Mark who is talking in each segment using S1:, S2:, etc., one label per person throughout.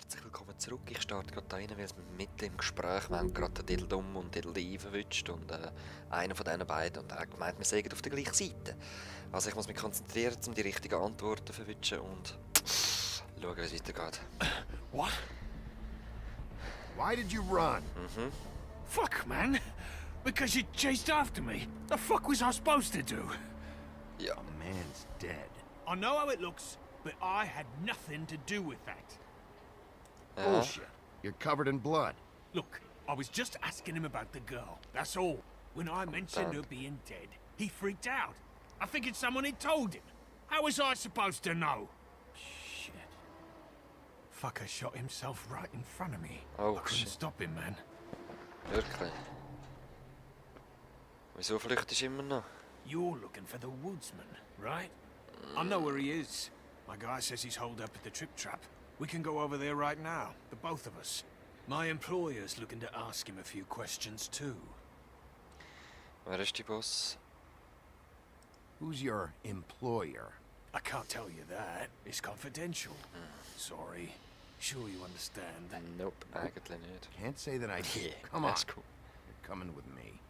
S1: herzlich willkommen zurück. Ich starte gerade da rein, weil es mitten im Gespräch, wir haben gerade den Diddle-Dumm und Diddle-Dee verwünscht und einer von diesen beiden und er hat gemeint, wir seien auf der gleichen Seite. Also ich muss mich konzentrieren, um die richtigen Antworten zu verwünschen und schauen, wie es weitergeht.
S2: What? Why did you run?
S3: Fuck, man! Because you chased after me. The fuck was I supposed to do?
S1: Ja.
S2: A man's dead.
S3: I know how it looks, but I had nothing to do with that.
S1: Ja.
S2: Bullshit. You're covered in blood.
S3: Look, I was just asking him about the girl, that's all. When I mentioned her being dead, he freaked out. I figured someone had told him. How was I supposed to know? Shit. Fucker shot himself right in front of me.
S1: Oh,
S3: I couldn't
S1: shit.
S3: stop him, man.
S1: Wirklich? Wieso flüchtest du immer noch?
S3: You're looking for the Woodsman, right? I know where he is. My guy says he's holed up at the trip trap. We can go over there right now, the both of us. My employer's looking to ask him a few questions too.
S1: Wer ist die Boss?
S2: Who's your employer?
S3: I can't tell you that. It's confidential. Sorry. Sure you understand.
S1: Nope, eigentlich nicht.
S2: Can't say that I do.
S1: Yeah,
S2: Come on.
S1: that's cool.
S2: You're coming with me.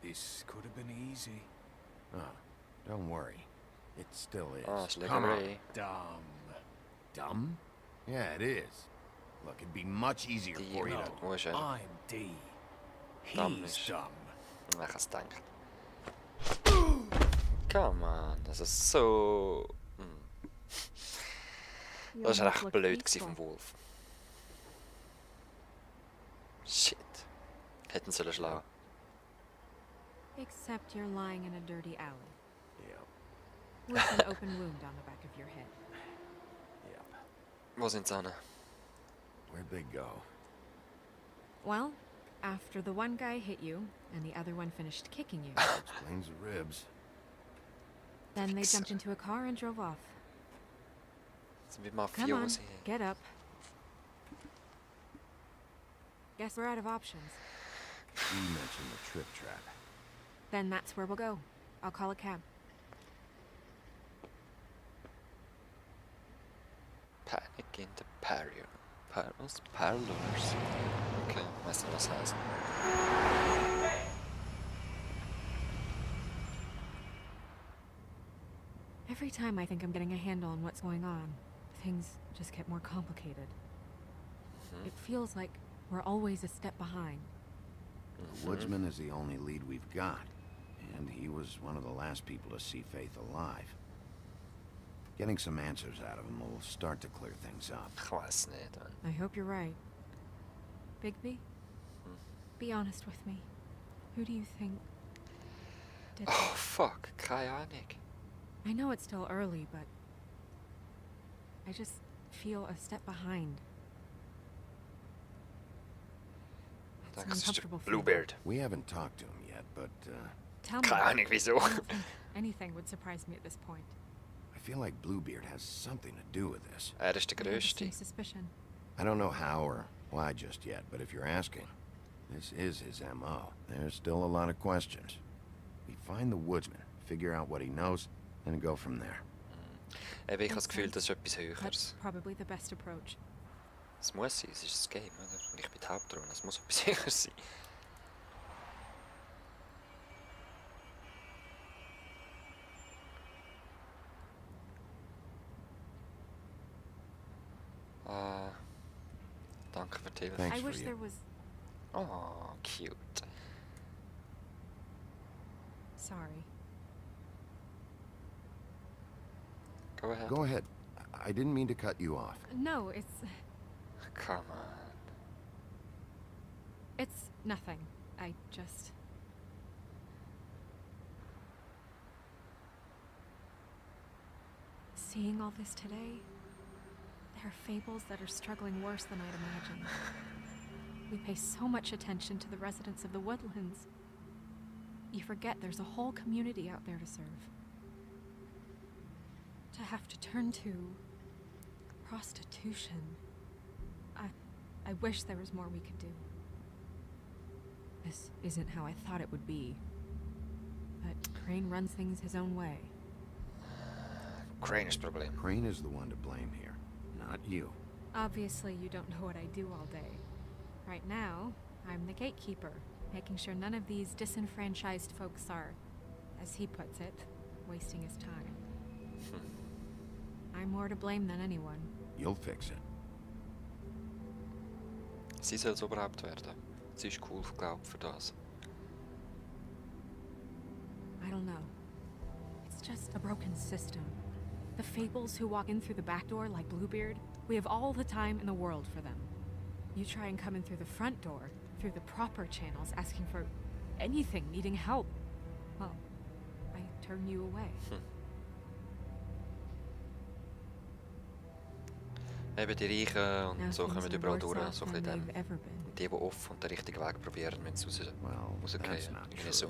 S3: This could have been easy.
S2: Oh, don't worry. It still is.
S1: Ah, ist
S2: Come on.
S1: legendary.
S3: Dumb.
S2: Dumb? Yeah, it is. Look, it'd be much easier
S1: Die-
S2: for you
S1: no.
S2: to...
S1: Wo ist er?
S3: I'm D.
S1: Dumb
S3: He's
S1: ist-
S3: dumb.
S1: Ich hab's gedacht. Come on, das ist so... Das war echt blöd gewesen vom Wolf. Shit. Hätten sollen schlagen.
S4: Except you're lying in a dirty alley
S2: Yep,
S4: with an open wound on the back of your head.
S2: yep.
S1: Wo sind sie hin?
S2: Where'd they go?
S4: Well, after the one guy hit you and the other one finished kicking you,
S2: Explains the ribs.
S4: then they jumped into a car and drove off.
S1: Sind wir
S4: Come on,
S1: Mafiosi?
S4: get up. Guess we're out of options.
S2: You mentioned the trip trap.
S4: Then that's where we'll go. I'll call a cab.
S1: Panic in the Parlors. Parlors. Okay, weißt du, was heißt?
S4: Every time I think I'm getting a handle on what's going on, things just get more complicated. It feels like we're always a step behind.
S2: The Woodsman is the only lead we've got, and he was one of the last people to see Faith alive. Getting some answers out of him will start to clear things up.
S1: Ich weiß nicht.
S4: I hope you're right. Bigby? Be honest with me. Who do you think did
S1: Oh, fuck. Keine Ahnung.
S4: I know it's still early, but I just feel a step behind.
S1: Da
S4: It's an
S1: ist der
S4: uncomfortable feeling.
S1: Bluebeard.
S2: We haven't talked to him yet, but
S4: Tell me.
S1: Keine Ahnung, wieso.
S4: I don't think anything would surprise me at this point.
S2: I feel like Bluebeard has something to do with this.
S1: Er ist der
S4: I have the
S1: Größte.
S4: same suspicion.
S2: I don't know how or why just yet, but if you're asking, this is his M.O. There's still a lot of questions. We find the Woodsman, figure out what he knows, and go from there.
S1: Eben, ich habe das
S4: Makes
S1: Gefühl,
S4: sense.
S1: das ist etwas
S4: That's
S1: Höheres.
S4: probably the best approach.
S1: Es muss sein, es ist ein Game, oder? Und ich bin die Hauptrolle, es muss etwas Höheres sein. Danke für die Hilfe.
S2: Thanks
S4: I
S2: for
S4: wish
S2: you.
S4: there was.
S1: Oh, cute.
S4: Sorry.
S1: Go ahead.
S2: Go ahead. I didn't mean to cut you off.
S4: No, it's
S1: Come on.
S4: nothing. I just. Seeing all this today, there are fables that are struggling worse than I'd imagined. We pay so much attention to the residents of the woodlands. You forget there's a whole community out there to serve. To have to turn to prostitution. I wish there was more we could do. This isn't how I thought it would be. But Crane runs things his own way.
S1: Crane is het probleem.
S2: Crane is the one to blame here, not you.
S4: Obviously, you don't know what I do all day. Right now, I'm the gatekeeper, making sure none of these disenfranchised folks are, as he puts it, wasting his time. I'm more to blame than anyone.
S2: You'll fix it.
S1: Sie soll es überhaupt werden. Sie ist cool, glaub für das.
S4: I don't know. It's just a broken system. The fables who walk in through the back door like Bluebeard, we have all the time in the world for them. You try and come in through the front door, through the proper channels, asking for anything, needing help. Well, I turn you away.
S1: Eben die Reichen und
S4: Now
S1: so
S4: things
S1: kommen
S4: are
S1: überall
S4: worse
S1: durch,
S4: off
S1: so ein
S4: than
S1: bisschen
S4: they've ever been.
S1: die oft und den richtigen Weg probieren, wenn sie
S2: Well, that's
S1: rausgehen.
S2: not
S1: Irgendwie
S2: true.
S1: so.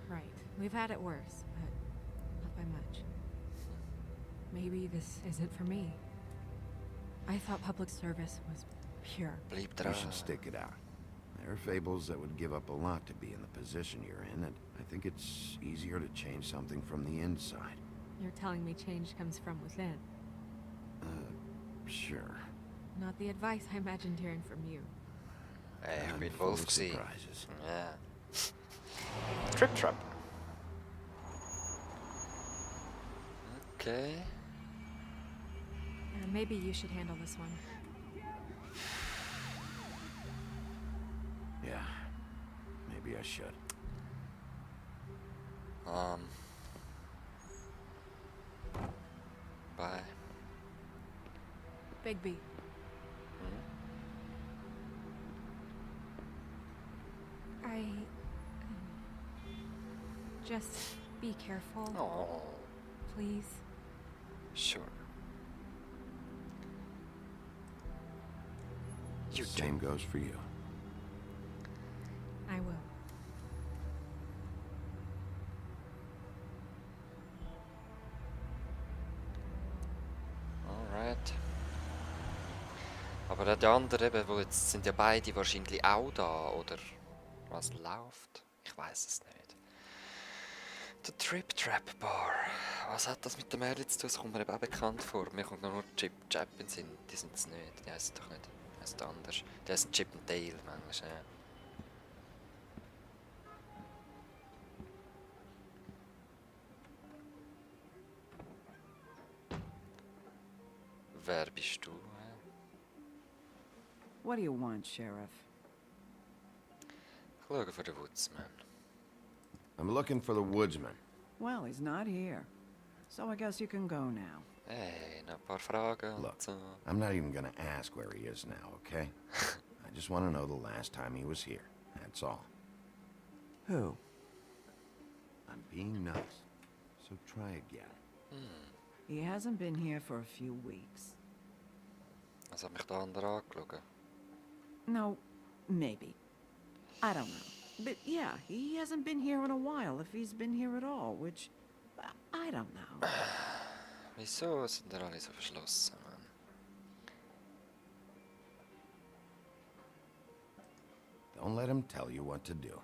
S4: Right. We've had it worse, but not by much. Maybe this isn't for me. I thought public service was pure.
S1: Bleib
S2: You
S1: dran.
S2: should stick it out. There are fables that would give up a lot to be in the position you're in, and I think it's easier to change something from the inside.
S4: You're telling me change comes from within.
S2: Sure.
S4: Not the advice I imagined hearing from you.
S1: Ich
S2: I'm
S1: bin
S2: full
S1: Wolf
S2: of
S1: gewesen.
S2: surprises.
S1: Ja. Trip Trap. Okay.
S4: Maybe you should handle this one.
S2: Yeah. Maybe I should.
S1: Bye.
S4: Bigby. Just be careful,
S1: Oh,
S4: please.
S1: sure. You
S2: Same goes for you.
S4: I will.
S1: Alright. Aber die anderen eben, wo jetzt sind ja beide wahrscheinlich auch da, oder was läuft? Ich weiß es nicht. Der Trip Trap Bar. Was hat das mit dem Merlin zu tun? Das kommt mir eben auch bekannt vor. Mir kommt nur Chip Chap in den Sinn. Die sind es nicht. Die heißen doch nicht. Die heißen anders. Die heißen Chip und Dale manchmal. Ja. Wer bist du?
S5: What do you want, Sheriff?
S1: Ich schaue für den Woodsman.
S2: I'm looking for the Woodsman.
S5: Well, he's not here. So I guess you can go now.
S1: Hey, noch ein paar Fragen und
S2: Look,
S1: so.
S2: I'm not even gonna ask where he is now, okay? I just want to know the last time he was here. That's all.
S5: Who?
S2: I'm being nice. So try again.
S5: He hasn't been here for a few weeks.
S1: Was hat mich der andere angeschaut?
S5: No, maybe. I don't know. But yeah, he hasn't been here in a while, if he's been here at all, which... I don't know.
S1: Wieso sind ihr alle so verschlossen, Mann?
S2: Don't let him tell you what to do.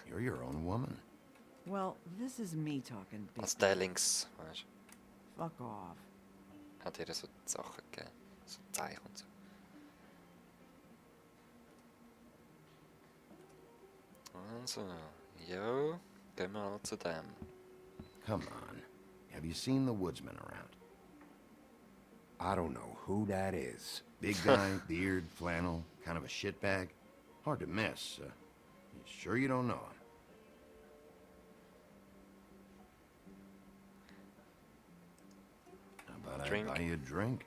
S2: You're your own woman.
S5: Well, this is me talking big.
S1: Als der links, weißt du,
S5: Fuck off.
S1: hat ihr so Sachen gegeben. So Zeichen und so. Also, jo, gehen wir alle zu dem.
S2: Come on. Have you seen the Woodsman around?
S6: I don't know who that is.
S2: Big guy, beard, flannel, kind of a shitbag. Hard to miss. You sure you don't know him? How about
S1: Drink.
S2: I buy you a drink?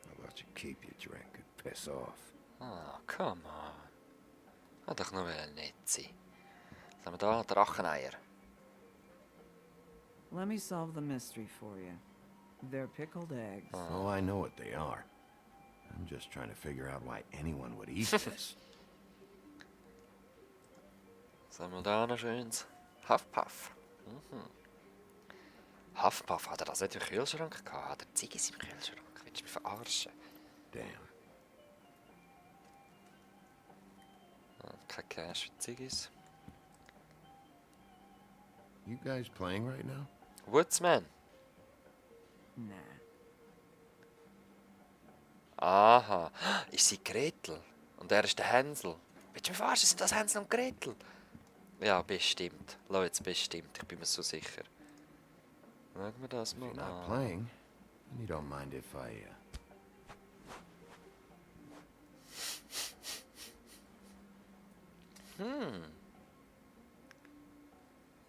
S6: How about you keep your drink and piss off?
S1: Ah, come on. Hat doch nur nett sein. Was haben wir da? Dracheneier.
S5: Let me solve the mystery for you. They're pickled eggs.
S2: Oh, I know what they are. I'm just trying to figure out why anyone would eat this.
S1: Was haben wir da noch Schönes? Huffpuff. Huffpuff, hat er das nicht im Kühlschrank gehabt? Hat er Ziggis im Kühlschrank? Willst du mich verarschen?
S2: Damn.
S1: Kein Cash für Ziggis.
S2: You guys playing right now?
S1: Woodsman.
S5: Nah.
S1: Aha. Ist sie Gretel? Und er ist der Hänsel. Willst du mich verarschen? Sind das Hänsel und Gretel? Ja, bestimmt. Schau jetzt, bestimmt. Ich bin mir so sicher. Schauen wir das
S2: If
S1: mal
S2: you're not
S1: an.
S2: playing, and you don't mind if I,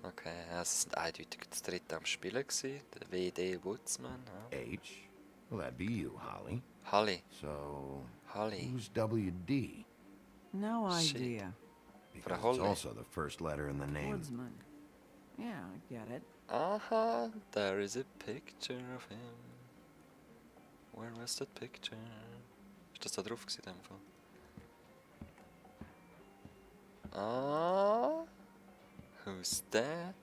S1: Okay, ja, sie sind eindeutig das dritte am Spielen gewesen. Der WD Woodsman. Ja.
S2: H? Well, that'd be you, Holly.
S1: Holly.
S2: So,
S1: Holly.
S2: who's WD?
S5: No
S1: Shit.
S5: idea.
S2: Because it's
S1: Holly.
S2: also the first letter in the name.
S5: Woodsman. Yeah, I get it.
S1: Aha, there is a picture of him. Where was that picture? Ist das da drauf gewesen, in dem Fall? Ah, who's that?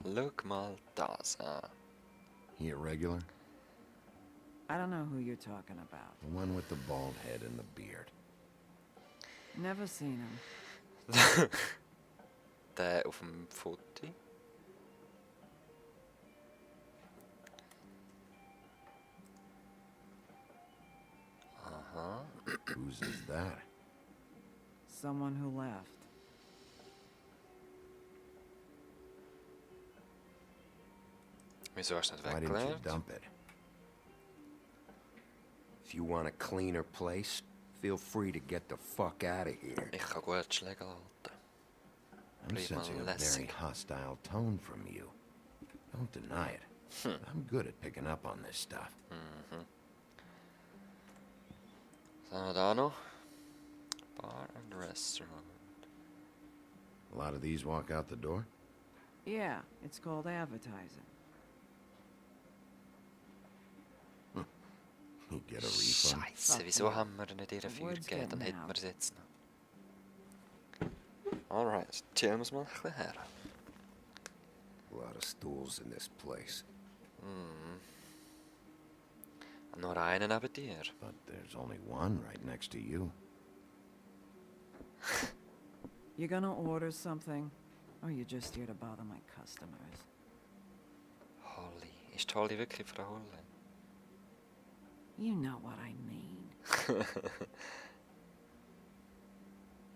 S1: Look mal das an.
S2: He a regular?
S5: I don't know who you're talking about.
S2: The one with the bald head and the beard.
S5: Never seen him.
S1: Der auf dem Foto. Aha.
S2: Whose is that?
S5: Someone who left.
S1: Wieso hast du nicht
S2: Why didn't you
S1: weggelernt?
S2: dump it?
S6: If you want a cleaner place, feel free to get the fuck out of here.
S1: Ich kann gut Schläge halten.
S2: I'm
S1: Bleib mal
S2: sensing a very
S1: lässig.
S2: hostile tone from you. Don't deny it. I'm good at picking up on this stuff.
S1: Was haben wir da noch? Bar and Restaurant.
S2: A lot of these walk out the door?
S5: Yeah, it's called advertising.
S2: You get a refund?
S1: Scheiße,
S5: Fuck
S1: wieso
S5: you.
S1: haben wir nicht ihre
S5: The
S1: Feuer
S5: word's
S1: gegeben? Dann
S5: getting
S1: hätten wir
S5: out.
S1: es jetzt noch. Alright, chillen wir es mal ein bisschen her.
S6: A lot of stools in this place.
S1: Nur einen neben dir.
S2: But there's only one right next to you.
S5: You gonna order something? Or you just here to bother my customers?
S1: Holly. Ist Holly wirklich Frau Holly?
S5: You know what I mean.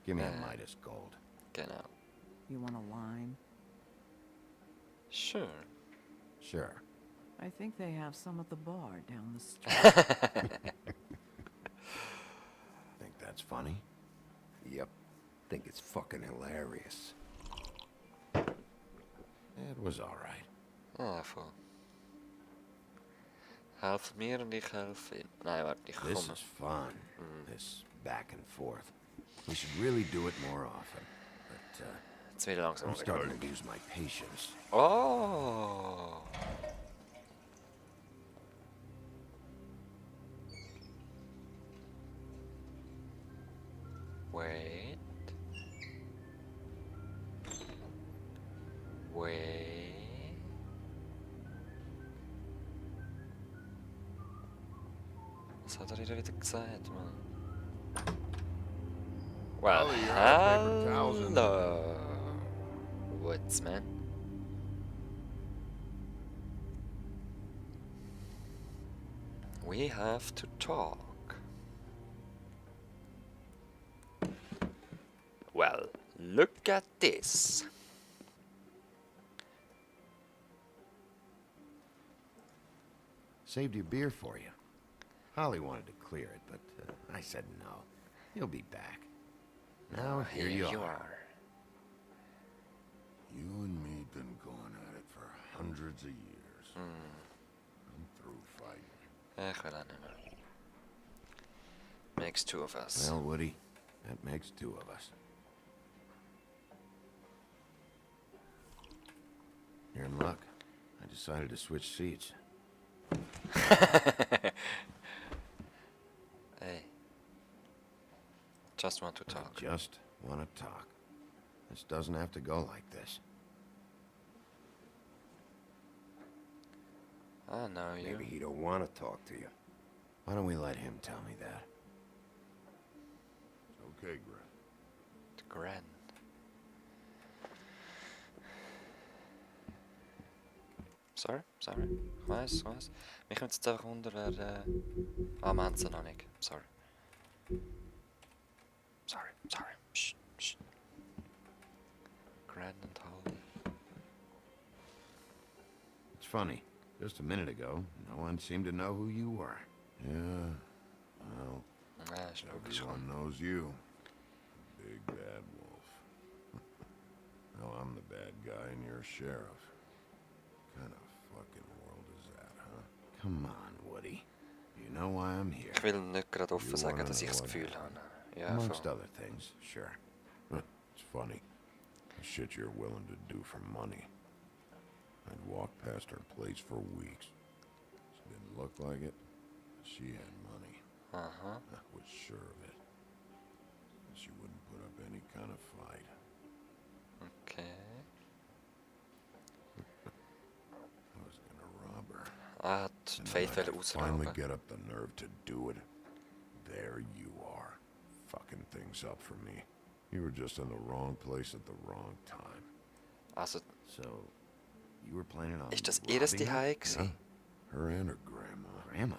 S2: Give me a Midas gold.
S1: Genau.
S5: You want a line?
S1: Sure.
S2: Sure.
S5: I think they have some at the bar down the street.
S2: Think that's funny?
S6: Yep. Think it's fucking hilarious.
S2: It was all right.
S1: Ah, voll. Helf mir und ich helfe ihm. Nein, warte, ich
S2: This
S1: komme.
S2: is fun. This back and forth. We should really do it more often. But
S1: Jetzt will ich langsam
S2: I'm
S1: wieder
S2: starting
S1: holen.
S2: to lose my patience.
S1: Oh! Wait. Wait. Was hat er wieder gesagt, Mann? Well,
S6: Oh, you're out of paper towels in
S1: hello, Woodsman. We have to talk. Well, look at this.
S2: Saved your beer for you. Holly wanted to clear it, but I said no. He'll be back. Now here you are.
S7: You and me been going at it for hundreds of years. I'm through fighting.
S1: Ich will auch nicht mehr. Makes two of us.
S2: Well, Woody, that makes two of us. You're in luck. I decided to switch seats.
S1: Hey. Just want to talk.
S2: I just want to talk. This doesn't have to go like this.
S1: I know you.
S6: Maybe he don't want to talk to you.
S2: Why don't we let him tell me that?
S7: Okay, Grant.
S1: Grand. Sorry. Ich weiss. Mich nimmt jetzt einfach wunder, wer... Ah, wir haben sie noch nicht. Sorry. Psst. Grand and holy.
S2: It's funny. Just a minute ago, no one seemed to know who you were.
S7: Yeah, well,
S1: Ja, ist logisch.
S7: everyone knows you. Big bad wolf. Well, I'm the bad guy and you're a sheriff. Kind of fucking world is that, huh?
S2: Come on, Woody. You know why I'm here.
S1: Ich will nicht gerade offen
S7: You
S1: sagen,
S7: wanna
S1: dass ich
S7: know
S1: das
S7: what
S1: Gefühl
S7: happened?
S1: habe. Ja,
S2: Amongst
S1: voll.
S2: other things, sure.
S7: It's funny. The shit you're willing to do for money. I'd walk past her place for weeks. She didn't look like it. She had money.
S1: Aha.
S7: I was sure of it. She wouldn't put up any kind of fight.
S1: Okay.
S7: I was gonna rob her.
S1: Er hat die
S7: And then
S1: Faith
S7: I'd finally
S1: ausrauben.
S7: get up the nerve to do it. There you are, fucking things up for me. You were just in the wrong place at the wrong time.
S1: Also,
S2: So, you were planning on
S1: ist das ihres
S2: robbing her?
S1: Zuhause
S7: Yeah,
S1: gewesen?
S7: her and her grandma.
S2: Grandma?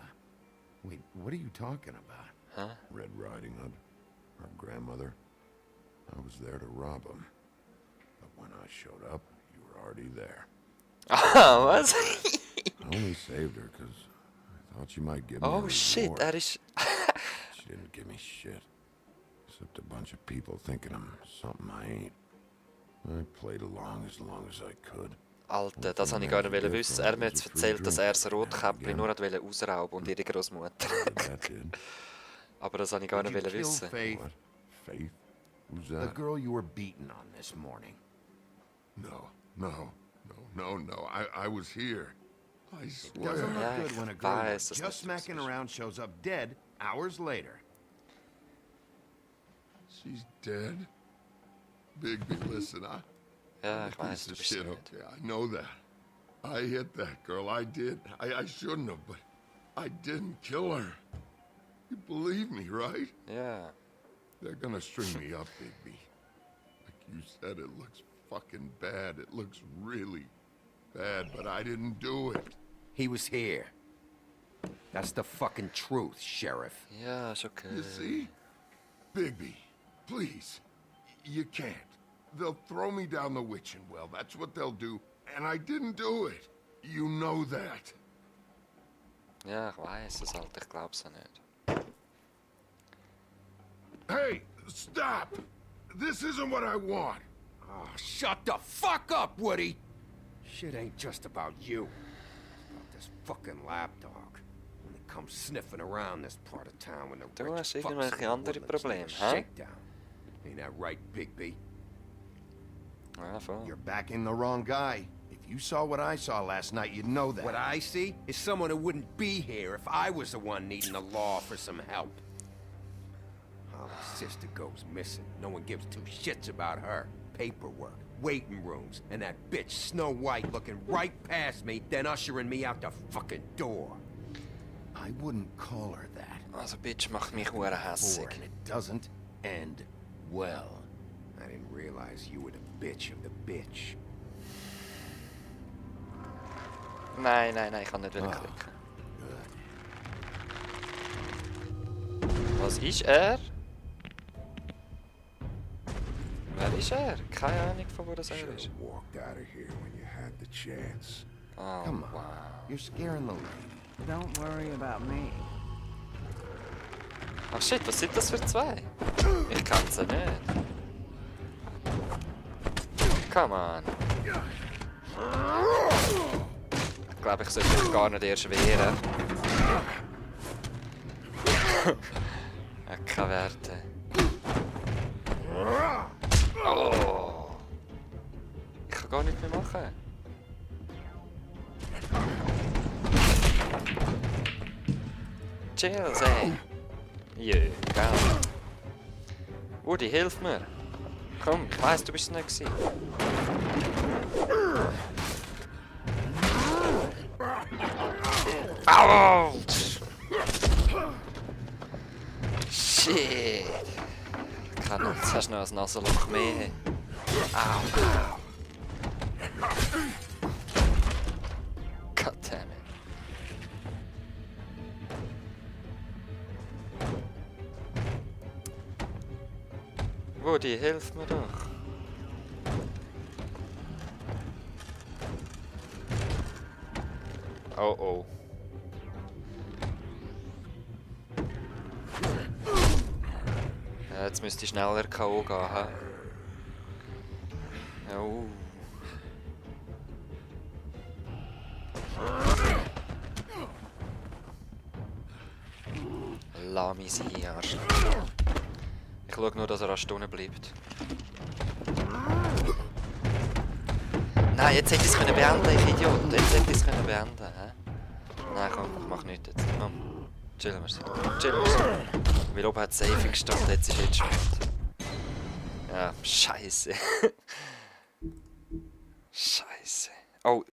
S2: Wait, what are you talking about?
S1: Hä?
S7: Red Riding Hood, her grandmother. I was there to rob them. But when I showed up, you were already there.
S1: Ah, was?
S7: I only saved her because I thought she might give me a
S1: Oh shit,
S7: reward.
S1: er ist...
S7: She didn't give me shit. Except a bunch of people thinking I'm something I ain't. I played along as I could.
S1: Alter, das habe ich gar nicht wissen. Er hat mir jetzt erzählt, dass er das Rotkäppli nur hat ausrauben und ihre Großmutter.
S7: That did.
S1: Aber das habe ich gar
S2: Did
S1: nicht
S2: you kill
S1: wissen.
S2: Faith?
S7: What? Faith? Who's
S2: The
S7: that?
S2: girl you were beaten on this morning.
S7: No. I was here. I swear.
S2: Doesn't look
S1: Yeah,
S2: good when a girl
S1: weiß,
S2: you're
S1: das
S2: just
S1: ist
S2: smacking
S1: nicht
S2: around shows up dead hours later.
S7: She's dead? Bigby, listen,
S1: Ja,
S7: I'm
S1: ich
S7: a
S1: weiß,
S7: piece
S1: du
S7: of
S1: bist
S7: shit,
S1: nicht.
S7: okay? I know that. I hit that girl. I did. I shouldn't have, but I didn't kill her. You believe me, right?
S1: Ja.
S7: They're gonna string me up, Bigby. Like you said, it looks fucking bad. It looks really bad, but I didn't do it.
S6: He was here. That's the fucking truth, Sheriff.
S1: Ja, ist okay.
S7: You see? Bigby, please. You can't. They'll throw me down the witching well. That's what they'll do. And I didn't do it. You know that.
S1: Ja, ich weiß es halt, ich glaub's ja nicht.
S7: Hey, stop! This isn't what I want.
S6: Oh, shut the fuck up, Woody! Shit ain't just about you. It's about this fucking lapdog. When he comes sniffing around this part of town when the
S1: Du
S6: rich
S1: hast
S6: fucks
S1: irgendwelche
S6: in the
S1: andere
S6: woodlands need a
S1: Probleme, hä?
S6: shakedown. Ain't that right, Bigby?
S1: Ja, voll.
S2: You're backing the wrong guy. If you saw what I saw last night, you'd know that.
S6: What I see is someone who wouldn't be here if I was the one needing the law for some help. Holly's sister goes missing. No one gives two shits about her. Paperwork, waiting rooms, and that bitch Snow White looking right past me, then ushering me out the fucking door.
S2: I wouldn't call her that.
S1: Also, Bitch macht mich hure
S2: Before,
S1: hässig.
S2: and it doesn't end well.
S6: I didn't realize you were the bitch of the bitch.
S1: Nein, ich kann nicht wieder
S2: Ah.
S1: klicken.
S2: Good.
S1: Was ist er? Wer ist er? Keine Ahnung, von wo das er
S7: Should
S1: ist.
S7: have walked out of here when you had the chance.
S1: Oh,
S2: Come on.
S1: wow.
S2: You're scaring the lady.
S5: Don't worry about me.
S1: Ach shit, was sind das für zwei? Ich kann's ja nicht. Come on. Ich glaube, ich sollte mich gar nicht erst wehren. Hat keine Werte. Oh. Ich kann gar nicht mehr machen. Chills, ey. Jö, gell. Woody, hilf mir. Komm, ich weiss, du bist es nicht gewesen. Au! Shit! Ich kann nicht, hast du noch ein Nasenloch mehr. Au, au. Woody, hilf mir doch. Oh oh. Ja, jetzt müsste ich schneller K.O. gehen, hä? Oh. Lass mich sein, Arschloch. Ich schaue nur, dass er an Stunden bleibt. Nein, jetzt hätte ich es beenden, ich Idiot. Jetzt hätte ich es beenden, hä? Nein, komm, ich mach nichts jetzt. Komm, chillen wir sie. Chillen wir sie. Weil oben hat es safe gestanden, jetzt ist jetzt spät. Ja, scheiße. Scheiße. Oh.